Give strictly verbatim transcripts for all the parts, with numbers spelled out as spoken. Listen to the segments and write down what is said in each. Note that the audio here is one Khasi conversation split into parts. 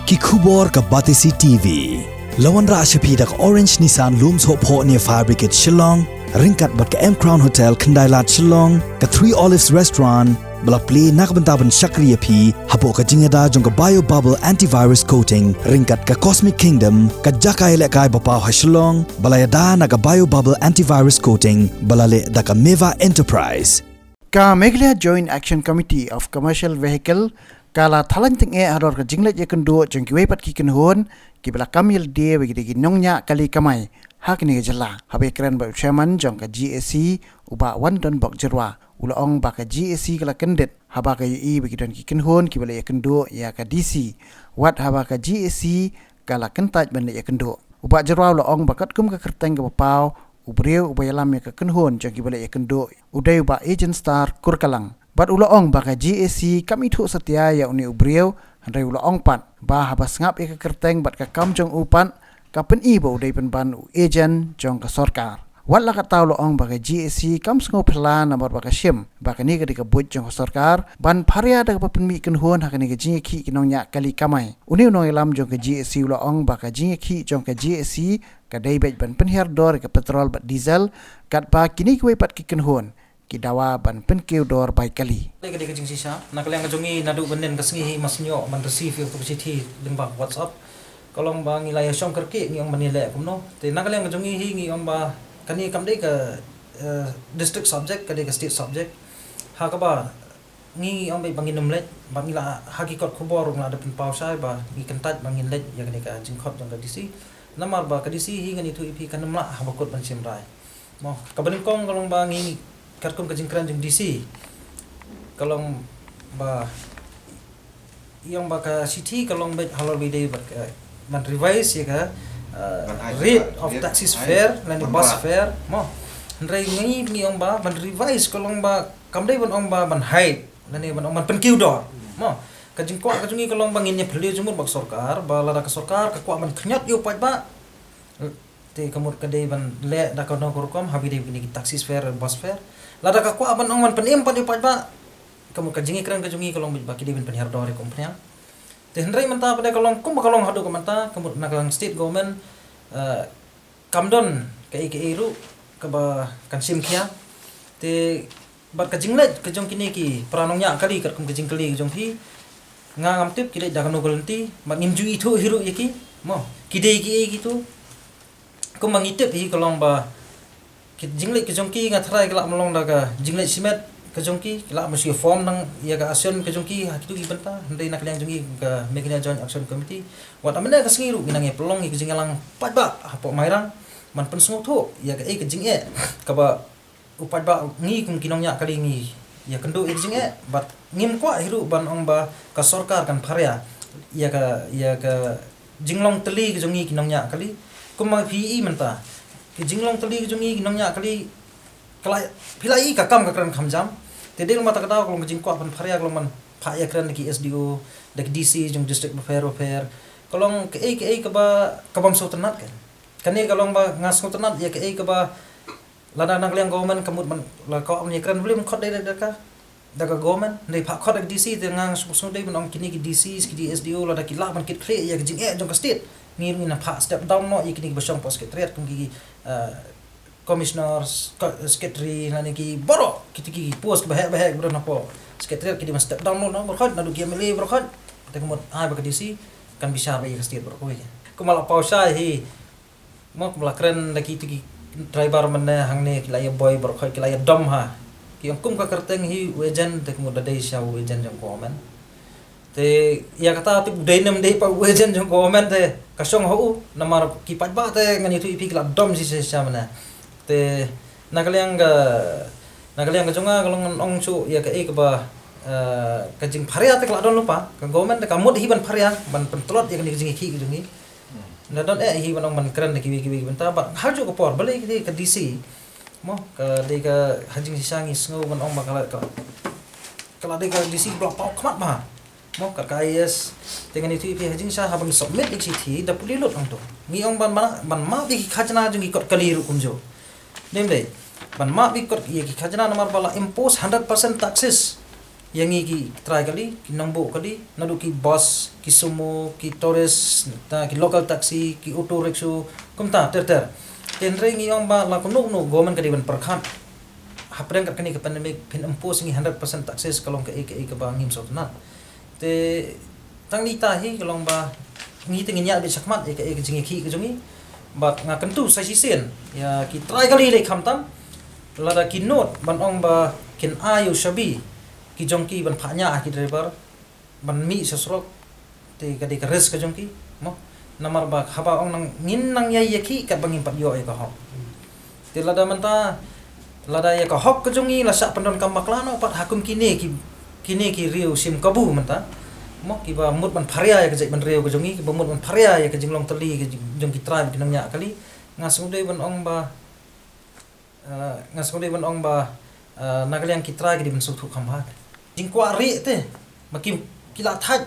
Ki khubor ka Batesi T V. La wanrah sha phi da ka Orange Nissan Lum Sohphoh near Fire Brigade Shillong, ryngkat bad ka M Crown Hotel Khyndailad Shillong, ka Three Olives Restaurant, ba la plie na ka bynta ban shakri ïa phi hapoh ka jingïada jong ka Bio Bubble Antivirus Coating, ryngkat ka Cosmic Kingdom, ka jaka ïalehkai ba paw ha Shillong, ba la ïada na ka Bio Bubble Antivirus Coating, ba la leh da ka Meva Enterprise. Ka Meghalaya Joint Action Committee of Commercial Vehicle ka la thalan tyngeh halor ka jingleit ïakynduh jong kiwei pat ki kynhun kiba la kam ïalade bad ki nongñiah kali kamai ha kane ka jylla. Haba ïakren bad u chairman jong ka G A C, u Bah Wandon Bokjyrwa, u la ong ba ka G A C ka la kyndit haba ka ïohi ba ki don ki kynhun kiba la ïakynduh ïa ka D C, wat haba ka G A C ka la kyntait ban leit ïakynduh. U Bah Jyrwa u la ong ba katkum ka kyrteng kaba paw, u briew uba ïalam ïa ka kynhun jong kiba leit ïakynduh u dei u Bah Agent Star Kurkalang. Bad u la ong ba ka G A C kam ithuh satia ïa une u briew, hynrei u la ong pat ba haba sngap ïa ka kyrteng bad ka kam jong u pat, ka pyni ba u dei pynban u agent jong ka sorkar. Wat la katta u la ong ba ka G A C kam sngew phylla namar ba ka shim ba kane ka dei ka buit jong ka sorkar ban pharia da kaba pynmih kynhun ha kane ka jingïakhih ki nongñiah kali kamai. Une u nongïalam jong ka G A C u la ong ba ka jingïakhih jong ka G A C ka dei beit ban pynhiar dor ïa ka petrol bad diesel, katba kine kiwei pat ki kynhun ki dawa ban pynkiew dor bai kali. Ka dei ka jingshisha na ka liang ka jong ngi, naduh ba nen ka sngi hi ma sngewbha ban receive ïa ka shithi lyngba WhatsApp. Ka long ba ngi la ïa shong kyrkieh, ngi ong ban ïaleh kumno. Te na ka liang ka jong ngi hi ngi ong ba kane kam dei ka, eh, district subject, ka dei ka state subject. Ha kaba ngi ong ba ngin ym leit, ba ngi la ha ki kot khubor ruh ngi la da pynpaw shai ba ngi kyntait ba ngin leit ïa kane ka jingkhot jong ka D C. Namar ba ka D C hi ngan ïathuh ïa phi kan ym lah haba kut ban shim rai. Mo, kaba nyngkong ka long ba ngi katkum ka jingkren jong D C, ka long ba ïa ong ba ka shithi ka long beit halor ba dei ba ka ban revise ïa ka, uh, rate of taxi fare lane bus fare. Mo, hynrei ngi ngi ong ba ban revise ka long ba kam dei ban ong ba ban hike lane ban ong ban pynkiew dor. Mo, ka jingkwah ka jong ngi ka long ba ngin ïa phylliew jingmut bad ka sorkar, ba lada ka sorkar ka kwah ban khñiot ïa u paidbah, te ka mut ka dei ban leh da kano ka rukom, haba dei kine ki taxi fare, bus fare. Lada ka kwah ban ong ban pynim pat ïa u paidbah, ka mut ka jingïakren ka jong ngi ka long ba ki dei ban pynhiar dor ïa ka umphniang. Te hynrei mynta pat ka long kumba ka long haduh ka mynta, ka mut na ka state government, eh, kam don kaei kaei ruh kaba kan shim khia. Te bad ka jingleit ka jong kine ki para nongñiah kali katkum ka jingkylli ka jong phi, nga ngam tip ki leit da kano ka lynti, bad ngim ju ithuh hi ruh ïa ki. Mo, ki dei kiei kito. Kumba ngi tip hi ka long ba ki jingleit ka jong ki, nga tharai ki lah ban long da ka jingleit shimet ka jong ki, ki lah ban shu form nang ïa ka action ka jong ki ha kito ki bynta. Hynrei na ka liang jong ngi ka Meghalaya Joint Action Committee, wat mynne ka sngi ruh ngi nang ïa pynlong ïa ka jingïalang paidbah hapoh Mairang ban pynsngewthuh ïa kaei ka jingeh kaba u paidbah, ngi kum ki nongñiah kali ngi ïakynduh ïa ka jingeh, bad ngim kwah hi ruh ban ong ba ka sorkar kan pharia ïa ka, ïa ka jinglong tylli ka jong ngi ki nongñiah kali. Kumba phi i mynta, ki jinglong tylli ka jong ngi ki nongñiah kali, ka la, phi la i ka kam ka kren kham jam. Te dei long ba ta ka daw ka long ka jingkwah ban pharia, ka long ban phah ïakren da ki S D O, da ki D C jong district bapher bapher. Ka long kaei kaei kaba, ka bym sngewtynnat ka. Kane ka long ba nga sngewtynnat ïa kaei kaba lada na ka liang government ka mut ban la kwah ban ïakren, balei ban khot direct da ka, da ka government, hynrei phah khot da ka D C. Te nga sngewdei ban ong kine ki D C, ki D S D O, lada ki lah ban kit khlieh ïa ka jingeh jong ka state, ngi ruh ngin phah step down noh ïa kine kiba shong hapoh secretariat kum ki, eh, commissioners, co-, secretary, lane ki baroh kito ki post kiba heh ba heh kiba don hapoh secretariat, ki dei ban step down noh, noh baroh khoit, naduh ki M L A baroh khoit. Te ka mut ai ba ka D C kan bishar ba ïa ka state baroh kawei. Kumba la paw shai hi, mo, kumba la kren da kito ki driver mynne hangne, ki la ïa boi baroh khoit, ki la ïa dom ha. Ki ong kum ka kyrteng hi u agent, te ka mut da dei shisha u agent jong government. Te ïa kata te u dei ne ym dei pat u agent jong government te ka shong ha u, namar ki paidbah te ngan ïathuh ïa phi ki la dom shisha shisha mynne. Te na ka liang ka, na ka liang ka jong nga ka long ngan ong shuh ïa kaei kaba, eh, ka jingpharia te ka la don lypa, ka government te ka mut hi ban pharia, ban pyntlot ïa kane ka jingïakhih ka jong ngi. Nga don eh hi ban ong ban kren da kiwei kiwei ki bynta, bad ha kajuh ka por balei ka dei ka D C, mo, ka dei ka, ha jingshisha ngi sngew ban ong ba ka la, ka, ka la dei ka D C ba la paw khmat bha, mo, ka, ka I A S. Te ngan ïathuh ïa phi, ha jingshisha haba ngi submit ïa ka shithi da pule lut hangto, ngi ong ban, ban, ban map ïa ki khajna jong ki kot kali ruh kumjuh. Dei ym dei? Ban map ïa ki kot, ïa ki khajna, namar ba la impose hundred percent taxes. ïa ngi ki trai kali, ki nongbuh kali, naduh ki bus, ki sumo, ki tourist, ta ki local taxi, ki auto rickshaw, kumta ter ter. Te hynrei ngi ong ba la kumno kumno government ka dei ban pyrkhat. Hapdeng kat kane ka pandemic phin impose ngi hundred percent taxes ka long kaei kaei kaba ngim sngewtynnat. Te tang ngi ta hi ka long ba ngi te ngin ïa bit shakhmat ïa kaei ka jingïakhih ka jong ngi. Bad nga kyntu sa shisien ïa ki trai kali lei khamtam, lada ki nud ban ong ba kin ai u shabi ki jong ki ban phah ñiah ha ki driver ban mih sha surok, te ka dei ka risk ka jong ki, mo. Namar ba haba ong nang ngin nang ïa ïakhih katba ngim pat ïoh ïa ka hok. Te lada mynta, lada ïa ka hok ka jong ngi la shah pyndonkam bakla noh pat ha kum kine ki, kine ki riew shim kabu mynta, mo, kiba mut ban pharia ïa ka jaitbynriew ka jong ngi, kiba mut ban pharia ïa ka jinglong tylli ka jong, jong ki trai bad ki nongñiah kali. Nga sngewdei ban ong ba, eh, nga sngewdei ban ong ba, eh, na ka liang ki trai ki dei ban sngewthuh kham bha. Jingkwah rieh te, ba ki, ki la thait,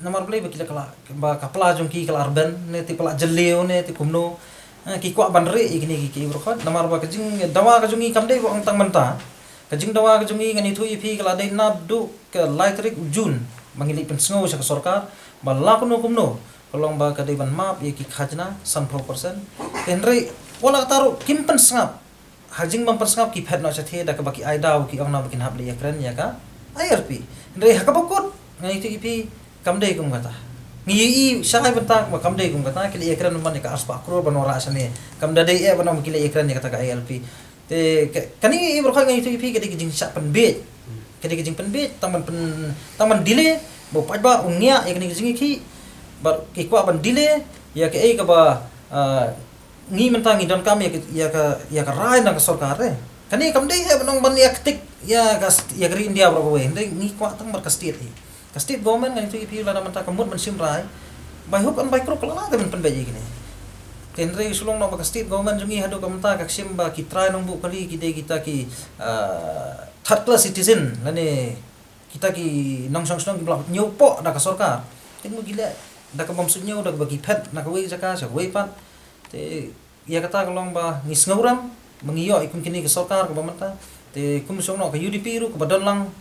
namar balei? Ba ki la, ka la, ba ka pla jong ki ka la rben ne te, ka la jylliew ne te kumno. Eh, ki kwah ban rieh ïa kine ki, ki briew khot, namar ba ka jingdawa ka jong ngi kam dei ba ong tang mynta. Ka jingdawa ka jong ngi, ngan ïathuh ïa phi, ka la dei naduh ka lai tarik u Jun ba ngi leit pynsngew sha ka sorkar ba la kumno kumno ka long ba ka dei ban map ïa ki khajna sanphew percent. Te hynrei wat la katta ruh kim pynsngap. Ha jingbym pynsngap ki phet noh shathie da kaba ki ai daw, ki ong naba kin hap leit ïakren ïa ka I L P. Hynrei ha kaba kut, ngan ïathuh ïa phi, kam dei kum kata. Ngi ïohi shai bynta ba kam dei kum kata, ki leit ïakren bymman ïa ka arspah klur ban wanrah shane. Kam da dei eh ban ong ba ki leit ïakren ïa kata ka I L P. Te ka, kane i briew khot, ngan ïathuh ïa phi, ka dei ka jingshah pynbiej. Ka dei ka jingpynbiej, tang ban pyn, tang ban delay ba u paidbah un ngiah ïa kane ka jingïakhih. Bad ki kwah ban delay ïa kaei kaba, ah, ngi mynta ngi donkam ïa ka, ïa ka, ïa ka rai na ka sorkar, eh. Kane kam dei eh ban ong ban ïa ktik ïa ka st-, ïa ka ri India baroh kawei. Hynrei ngi kwah tang bad ka state hi. Ka state government, ngan ïathuh ïa phi, lada mynta ka mut ban shim rai, by hook and by crook ka la lah ban pynbiej ïa kine. Te hynrei shu long noh ba ka state government jong ngi haduh ka mynta ka kshim ba ki trai nongbuh kali ki dei kita ki, ah, third class citizen lane kita ki nongshong shnong kiba la ñiewpoh da ka sorkar. Te mut ki leh da ka bym suidñiew, da kaba ki phet na kawei ka jaka sha kawei pat. Te ïa kata ka long ba ngi sngewrem ba ngi ïoh ïa kum kine ka sorkar kaba mynta. Te kum shu ong noh ka U D P ruh kaba don lang.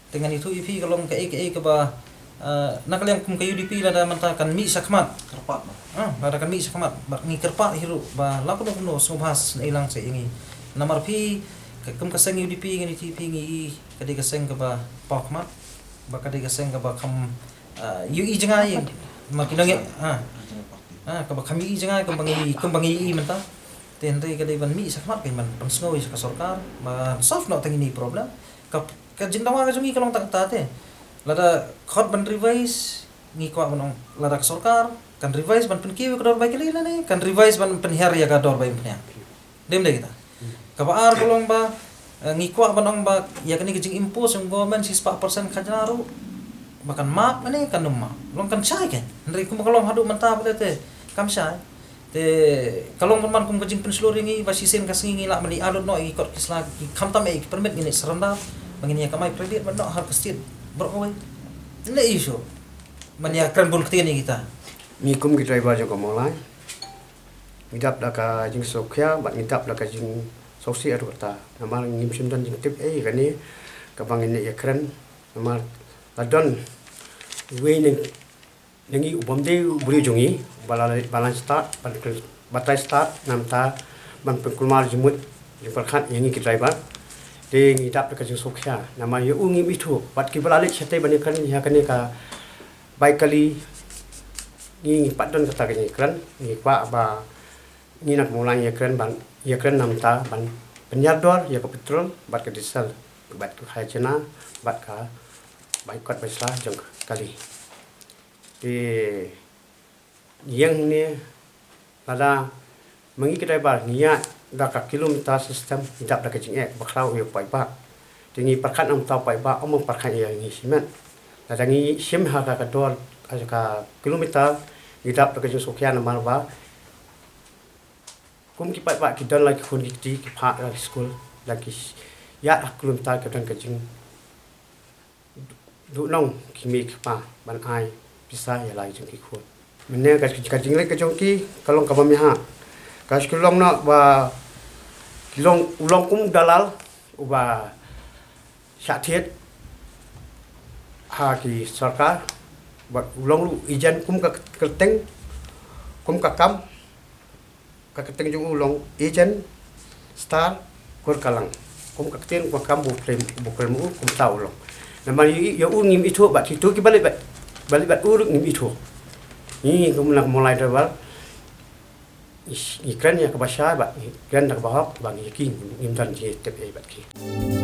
Te ngan ïathuh ïa phi ka long kaei kaei kaba, eh, na ka liang kum ka U D P lada mynta kan mih shakhmat. Kyrpad ba. Ah, lada kan mih shakhmat. Bad ngi kyrpad hi ruh ba la kumno kumno sngewbha sngewbha lang sha ïa ngi. Namar phi, ka, kum ka seng U D P ngan ïathuh ïa phi, ngi ka dei ka seng kaba paw khmat. Ba ka dei ka seng kaba kham, ah, ïohi jngai ïa ma ki nongïalam. Ah. Ah, kaba kham ïohi jngai kumba ngi, kumba ngi ïohi mynta. Te hynrei ka dei ban mih shakhmat, ka dei ban pynsngew ïa ka sorkar ban solve noh tang ine i problem. Ka, ka jingdawa ka jong ngi ka long tang kata te. Lada khot ban revise, ngi kwah ban ong lada ka sorkar kan revise ban pynkiew ïa ka dor bai kali lane kan revise ban pynhiar ïa ka dor bai pynhiar. Dei ym dei kita. Kaba ar ka long ba, eh, ngi kwah ban ong ba ïa kane ka jingimpose jong government shispah percent khajna ruh ba kan map lane kan ym map. Long kan shai kan. Hynrei kumba ka long haduh mynta pat te kam shai. Te ka long pynban kum ka jingpynshlur ïa ngi ba shisien ka sngi ngi lah ban leit lut noh ïa ki kot ki sla, ki khamtam ïa ki permit, ngin leit surrender ba ngin ïa kamai credit ban noh ha ka state baroh kawei. Leh issue ban ïa kren bun ktien ïa kita. Ngi kum ki driver jong ka Mawlai, ngi dap da ka jingsngewkhia bad ngi dap da ka jingsngewsih haduh katta. Namar ngim shym don jingtip ei kane kaba ngin ïa kren. Namar la don uwei na ngi u bym dei u briew jong ngi, ba la, ba la start, ban pyn-, batai start, namar ban pynkulmar jingmut jingpyrkhat ïa ngi ki driver. Te ngi dap da ka jingsngewkhia namar ïa u ngim ithuh. Bad kiba la leit shatei ban ïakren ïa kane ka bai kali, ngi, ngi pat don kata ka jingkren, ngi kwah ba ngi na ka Mawlai ïakren ban, ïakren namar ban pynïar dor ïa ka petrol bad ka diesel bad ka khajna bad ka bai kot bai sla jong ka kali. Te ïeng ne lada ma ngi ki driver ngi ïa da ka kilometer system, ngi dap da ka jingeh ba khraw ïa u paidbah. Te ngi pyrkhat namar u paidbah, ym pyrkhat ïa ngi shimet. Lada ngi shim ha ka, ka dor, ha ka kilometer, ngi dap da ka jingsngewkhia namar ba kum ki paidbah ki don la ki khun ki kti, ki phah la ki skul, la ki ïa ha kilometer ka don ka jing duh nong ki mei ki pa ban ai pisa ïa la ki jong ki khun. Mynne ka, ka jingleh ka jong ki ka long kaba mih ha. Ka shu long noh ba ki long, u long kum dalal uba shah thied ha ki sorkar, bad u long ruh agent kum ka kyrteng, kum ka kam, ka kyrteng jong u long agent, star, kur kalang. Kum ka kyrteng, kum ka kam, bu kren, bu kren u, kumta u long. Namar ïa, ïa u ngim ithuh bad kito kiba leit bad, ba leit bad u ruh ngim ithuh. Ngi kum na Mawlai Tribal, ngi, ngi kren ïa kaba shai bad ngi kren da kaba hok, ba ngi ki ngim don jingïatep ei bad ki.